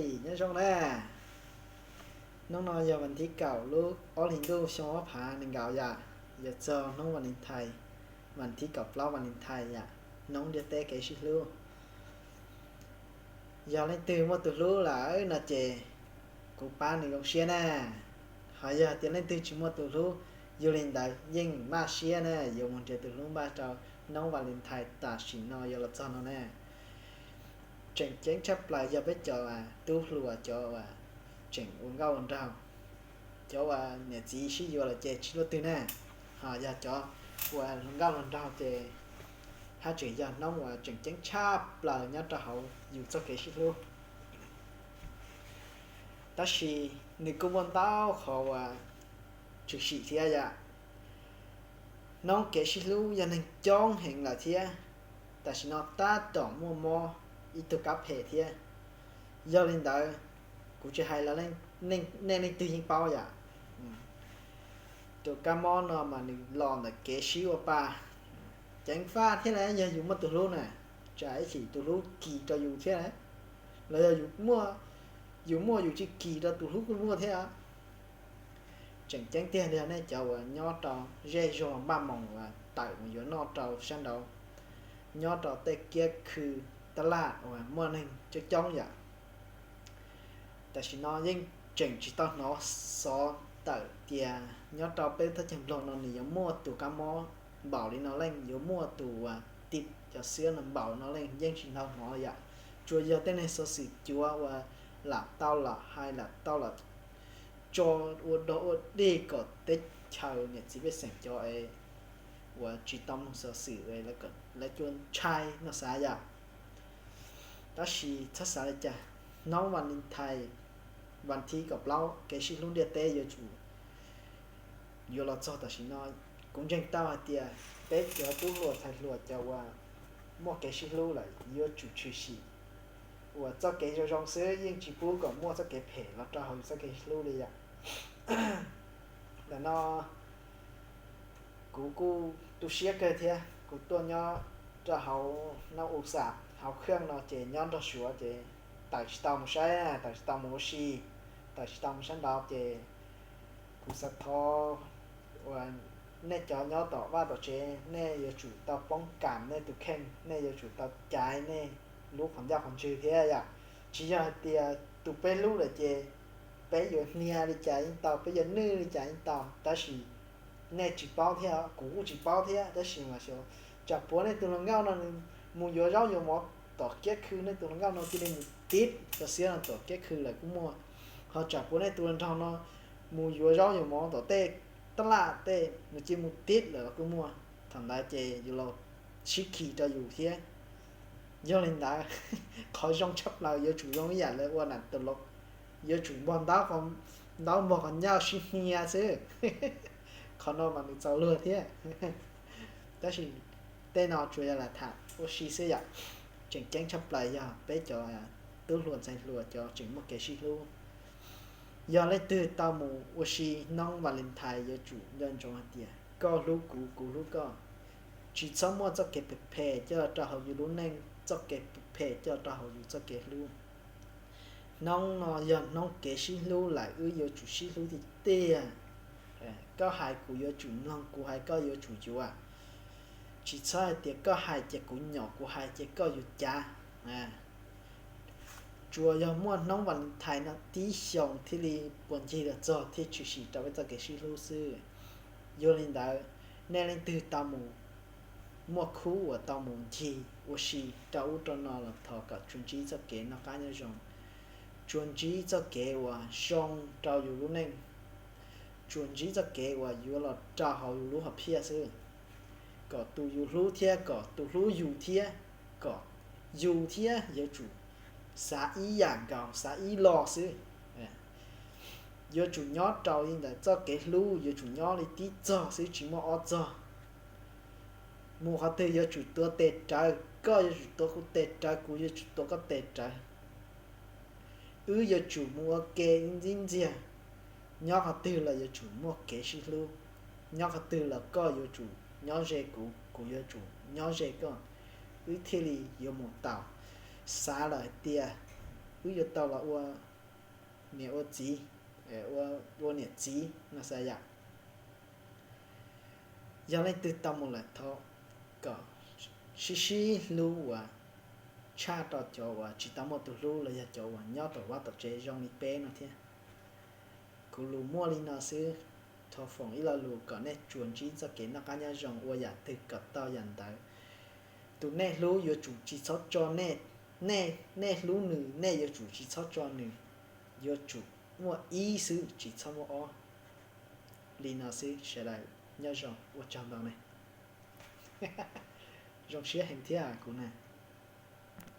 Nyob zoo na, hnub no yog vas thib kaum lub ob hlis ntuj xyoo ob phav nees nkaum yom, yuav txog hnub Valentine, vas thib kaum plaub Valentine yom, hnub ntiaj teb kev sib hlub. Yog leej twg muaj tus hlub lawm no ces kuv pab nws zoo siab na. Ho yog tias leej twg tsis muaj tus hlub, yog li ntawd yeej maj siab na, yuav mus nrhiav tus hlub npaj rau hnub Valentine tam sim no yuav los txog no na. Tseem ceeb tshaj plaws yog peb cov tub hluas cov uas tseem ua nkauj ua nraug, cov uas niam txiv sib yuav lawm ces tsis luaj twg na. Ho yog cov uas hluas nkauj hluas nraug ces haj tseem yog hnub uas tseem ceeb tshaj plaws nyob rau hauv yus txoj kev sib hlub. Tab sis nws kuj muaj ntau qhov uas tshwm sim thiab yom. Hnub kev sib hlub yog neeg coob heev lawm thiab, tam sim no tab tom muaj mob ib tug kab phem thiab. Yog li ntawd, kuv tsis hais los nej leej twg yeej paub yom. Tus kab mob no mas nws los ntawm kev sib ua pa. Ceev faj thiab na, yog yus muaj tus hlub na, tsam ib chim tus hlub kis rau yus thiab, los yog yus muaj yus tsis kis rau tus hlub kuj muaj thiab. Tseem ceeb tiag li nej cov uas nyob rau zej zog npaj moos uas tawm mus yuav noj rau sab nraud, nyob rau tej kiab khw taj laj uas muaj neeg coob coob yom. Tam sim no yeej tseem tsis tau hnov xov tawm tias nyob rau peb thaj chaw Nplog no nws yuav muaj tus kab mob npaum li no leej, yuav muaj tus uas tim cov xiab no npaum no leej yeej tsis tau hnov yom. Tsuas yog tej neeg xov xwm cuav uas lam tau lam hais lam tau lam tso ua dog ua dig kom teb chaws niam txiv pej xeem cov es uas tsis tau mloog xov xwm lawv cua ntshai no xav yom. Tab sis txhob xav li cas, hnub Valentine, vas thib kaum plaub kev sib hlub ntiaj teb yuav tsum yuav los txog tam sim no. Kuv ntseeg tau hais tias peb cov tub hluas ntxhais hluas cov uas muaj kev sib hlub lawm yuav tsum tshwm sim ua txoj kev zoo zoo xwb, yeej tsis pub kom muaj txoj kev phem los rau hauv yus txoj kev hlub li yom. Ntawm no kuv kuj tu siab kawg thiab, kuv tuaj nyob rau hauv no u xam hauv khaj no ces nyob nrog Suav ces tawm tsis tau mus saib, tawm tsis tau mus ua si, tawm tsis tau mus sab nraud ces kuv xav thov uas nej cov nyob tom vaj tom tsev nej yuav tsum tau poob kam nej tus kheej, nej yuav tsum tau caiv nej lub qhov ncauj qhov ntswg thiab yom. Tsis yog hais tias tus peb hlub lawm ces peb yuav hnia li cas yeej tau, peb yuav nwj li cas yeej tau, tab sis nej tsis paub thiab kuv kuj tsis paub thiab, tab sis mas xyov tsam puav nej tus hluas nkauj no nws mus yuav zaub yuav mov tom kiab khw, nej tus hluas nkauj no cia li mus tib cov xiab no tom kiab khw lawm kuj muaj. Ho tsam puav nej tus hluas nraug no mus yuav zaub yuav mov tom tej taj laj tej nws cia li mus tib lawm los kuj muaj. Thaum ntawd ces yuav los sib khi rau yus thiab. Yog li ntawd, qhov zoo tshaj plaws yuav tsum zoo ib yam li ua nam tus los, yuav tsum npog ntaub, ntaub npog qhov ncauj sib hnia xwb. Qhov no mas nws txaus luag thiab. Tab sis tej no tsuas yog lam tham ua si xwb yom. Tseem ceeb tshaj plaws yog peb cov tub hluas ntxhais hluas cov tseem muaj kev sib hlub. Yog leej twg tau mus ua si hnub Valentine yuav tsum nco ntsoov hais tias koj hlub kuv, kuv hlub koj. Tsis txhob muaj txoj kev phem phem coj rau hauv yus lub neej, txoj kev phem phem coj rau hauv yus txoj kev hlub. Hnub no yog hnub kev sib hlub lawm, wb yuav tsum sib hlub tiag tiag. Koj hais kuv yuav tsum mloog, kuv hais koj yuav tsum yuav. Tsis txhob hais tias koj hais ces kuv nyom, kuv hais ces koj yuav cav. Tsuas yog muaj hnub Valentine no tib xyoos thiaj li puas ncig los txog thiaj tshwm sim rau peb txoj kev sib hlub xwb. Yog li ntawd, nej leej twg tau mus muaj khub uas tau mus ncig ua si rau ub rau no los thov kom tsuas ntsib txoj kev noj qab nyob zoo, tsuas ntsib txoj kev uas zoo rau yus lub neej, tsuas ntsib txoj kev uas yuav los rau hauv yus lub hom phiaj xwb. Kom tus yus hlub thiab kom tus hlub yus thiab, kom yus thiab yuav tsum xav ib yam nkaus, xav ib lo xwb. Yuav tsum nyob rau li ntawm txoj kev hlub, yuav tsum nyob li tib txog xwb tsis muaj ob txog. Mus qhov twg yuav tsum tuav tes rawv, koj yuav tsum tuav kuv tes rawv, kuv yuav tsum tuav koj tes rawv. Wb yuav tsum mus ua ke ib ntxwg ntxiag. Nyob qhov twg los yuav tsum muaj kev sib hlub. Nyob qhov twg los koj yuav tsum nyob ze kuv, kuv yuav tsum nyob ze koj, wb thiaj li yuav mus tau. Xav lawm hais tias wb yuav tau los ua niam ua txiv, ua niam txiv no xwb yom. Yog leej twg tau mus lawm thov kom sib sib hlub uas tshaj rau cov uas tsis tau muaj tus hlub los yog cov uas nyob tom vaj tom tsev zoo li peb no thiab. Kuv lus muaj li no xwb, thov foom ib lo lus kom nej tsuas ntsib txoj kev noj qab nyob zoo, ua yam twg kom tau yam ntawd. Tus nej hlub yuav tsum tsis txhob tso nej, nej hlub nws, nej yuav tsum tsis txhob tso nws, yuav tsum muaj ib xwb tsis txhob muaj ob. Li no xwb sawv daws nyob zoo, ua tsaug ntau ne. Zoo siab heev thiab kuv na.